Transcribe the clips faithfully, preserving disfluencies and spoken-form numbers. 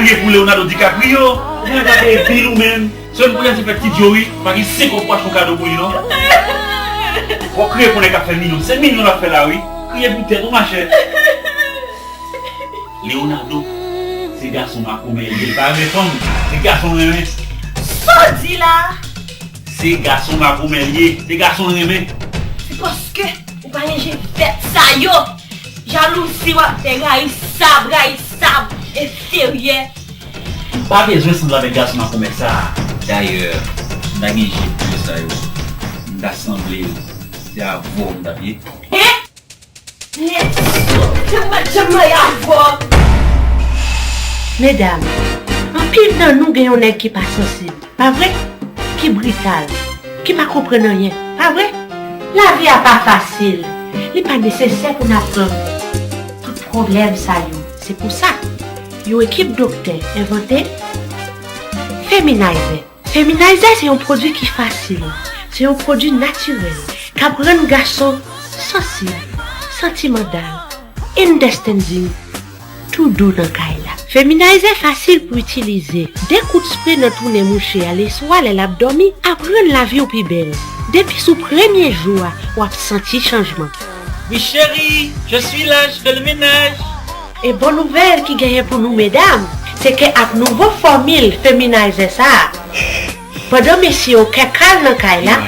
Kriye pou Leonardo DiCaprio. Ou pa ka peye bil ou menm. Sèl pou Janti fè ti djo wi. Pa gen senk kòb pou achte yon kado pou li non. Fò kriye pou nèg k ap fè milyon. Se milyon l ap fè la wi. Kriye pou tèt ou machè. Leonardo, se gason makomè li ye, li pa renmen fanm, se gason l renmen. Sa w di la? Se gason makomè li ye, se gason l renmen. Se paske ou pa gen je vèt sa yo. Jalouzi w ap fè rayisab, rayisab, enferyè. M pa bezwen sanble avèk gason makomè sa a. Dayè, m ta gen je pou je sa yo. M ta sanble se avè w m t ap ye. Hein? Nèg sou, m pa t janm marye avè w. Medam, anpil nan nou gen yon nèg ki pa sansib, pa vre? Ki brital, ki pa konprann anyen, pa vre? Lavi a pa fasil, li pa nesesè pou n ap pran tout pwoblèm sa yo. Se pou sa, yon ekip doktè envante Feminizer. Feminizer se yon pwodui ki fasil, se yon pwodui natirèl k ap rann gason sansib, santimandal, understanding, tou dou nan kay la. Feminizer fasil pou itilize. De kout spre nan twou nen mouche a leswa lè l ap dòmi ap rann lavi w pi bèl. Depi sou premye jou a, w ap santi chanjman. Oui chérie, je suis là, je fais le ménage. E bon nouvèl ki genyen pou nou medam, se ke ak nouvo fòmil Feminizer sa a, pandan mesye yo kè kal nan kay la,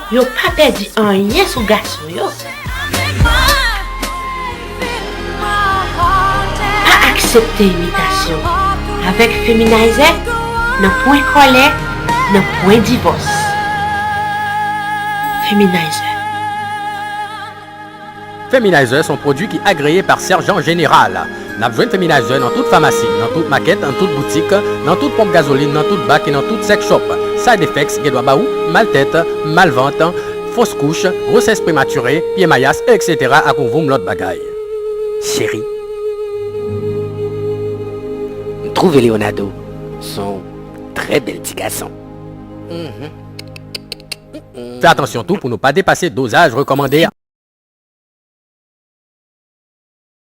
yo pa pèdi anyen sou gason yo. Pa aksepte imitasyon. Avèk Feminizer, nan pwen kòlè, nan pwen divòs. Feminizer. Feminizer se yon pwodui ki agreye pa Sergent Général. N ap jwenn Feminizer nan tout famasi, nan tout makèt, nan tout boutik, nan tout ponp gazolin, nan tout bak e nan tout sex shop. Side effects gen dwa ba ou mal tèt, mal vant, fos kouch, gwosès prematire, pye mayas, etsetera ak yon voum lòt bagay. Cheri, m twouve Leonardo se yon trè bèl ti gason. Fè atansyon tou pou nou pa depase dozaj rekòmande a.